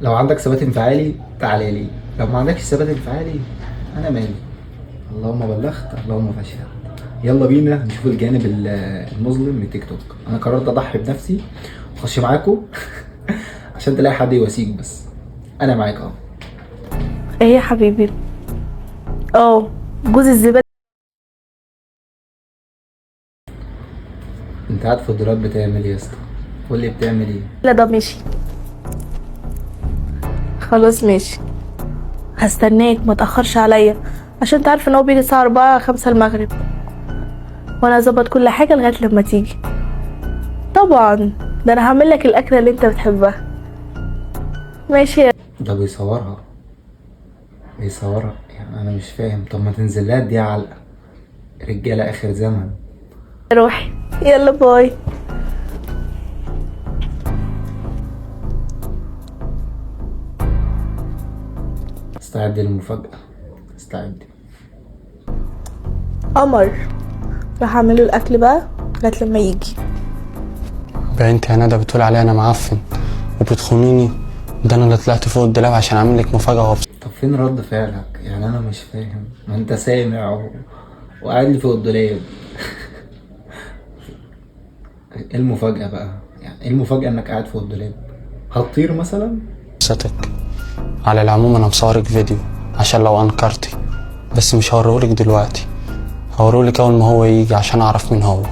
لو عندك ثبات انفعالي تعالى لي، لو ما عندكش ثبات انفعالي انا مالي. اللهم بلغت اللهم فاشهد. يلا بينا نشوف الجانب المظلم من تيك توك. انا قررت اضحي بنفسي واخش معاكم عشان تلاقي حد يواسيك، بس انا معاك اهو. ايه يا حبيبي؟ اه جوز الزبالة. انت قاعد في الدولاب بتعمل ايه يا اسطى؟ قول لي بتعمل ايه؟ لا ده ماشي، خلاص ماشي، هستناك ما تأخرش عليا عشان تعرف ان هو بيجي الساعة 4 5 المغرب، وانا هظبط كل حاجة لغاية لما تيجي. طبعا ده انا هعمل لك الاكلة اللي انت بتحبها. ماشي يا ده بيصورها بيصورها، يعني انا مش فاهم. طب ما تنزل لها اديها علقه، رجاله اخر زمن. روحي، يلا bye. استعد للمفاجأة، استعد. قمر، راح اعمله الاكل بقى لغاية لما يجي. بنت يا ندى بتقول عليا انا معفن وبتخونيني، ده انا اللي طلعت فوق الدولاب عشان اعمل لك مفاجأة وابسطك. طب فين رد فعلك؟ يعني انا مش فاهم، ما انت سامع وقاعد لي فوق الدولاب. ايه المفاجأة بقى؟ يعني ايه المفاجأة انك قاعد فوق الدولاب؟ هتطير مثلا؟ على العموم انا مصورك فيديو عشان لو انكرتي، بس مش هوريهولك دلوقتي، هوريهولك اول ما هو يجي عشان اعرف مين هو.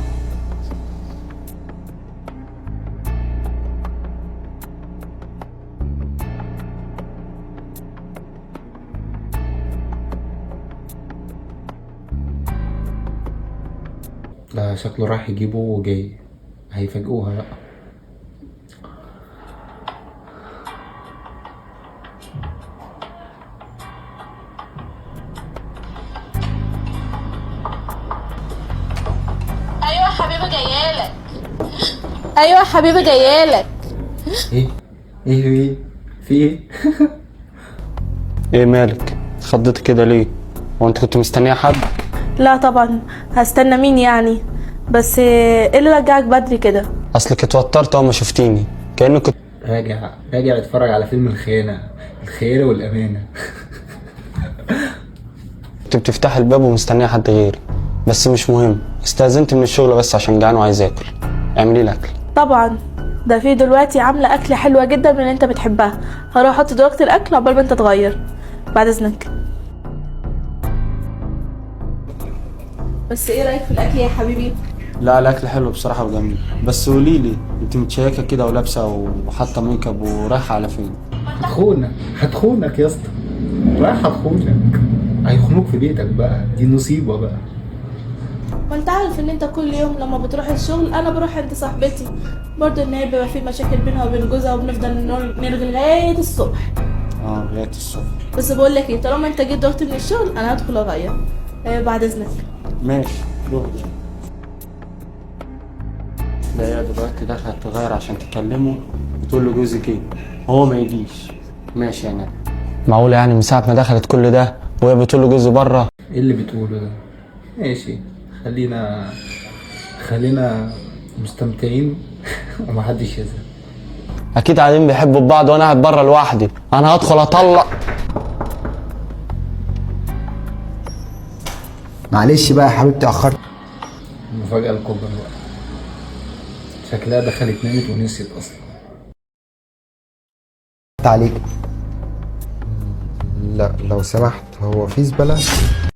ده شكله راح يجيبه وجاي، هيفاجئوها بقى. ايوه يا حبيبي جايالك، ايوه يا حبيبي جايالك. ايه ايه ايه في ايه؟ ايه مالك اتخضيت كده ليه؟ هو انت كنت مستنيه حد؟ لا طبعا، هستنى مين يعني؟ بس ايه اللي رجعك بدري كده؟ اصلك اتوترت اول ما شفتيني، كأنك كنت راجع راجع يتفرج على فيلم الخيانة، الخيانة والأمانة. بتفتحي الباب ومستنيه حد غيري. بس مش مهم، استأذنت من الشغل بس عشان جعان وعايز اكل. اعملي لي اكل. طبعا ده في دلوقتي عامله اكله حلوة جدا من اللي انت بتحبها، هروح احط دلوقتي الاكل عقبال ما انت تغير. بعد اذنك. بس ايه رايك في الاكل يا حبيبي؟ لا الاكل حلو بصراحة وجميل، بس قولي لي انت متشيكه كده ولابسه وحاطه make up ورايحه على فين؟ هتخونك، هتخونك يا اسطى، رايح هتخونك، هيخونوك في بيتك بقى، دي مصيبة بقى. ما انت عارف ان انت كل يوم لما بتروح الشغل انا بروح عند صاحبتي، برضه ان هي بيبقى في مشاكل بينها وبين جوزها وبنفضل نرغي لغاية الصبح. اه لغاية الصبح. بس بقول لك ايه، طالما انت جيت دلوقتي من الشغل انا هدخل اغير. بعد اذنك. ماشي روح. ده هي دلوقتي دخلت تغير عشان تكلمه وتقول له جوزك ايه، هو ما يجيش. ماشي يا ندى. معقولة يعني من ساعة ما دخلت كل ده وهي بتقول له جوزي بره؟ ايه اللي بتقوله ده؟ ماشي، خلينا مستمتعين ومحدش يزهق. اكيد قاعدين بيحبوا بعض وانا قاعد بره لوحدي، انا هدخل اطلق. معلش بقى يا حبيبتي اخرت المفاجأة الكبرى بقى، شكلها دخلت نامت ونسيت اصلا. عليك. لا لو سمحت، هو في زبالة؟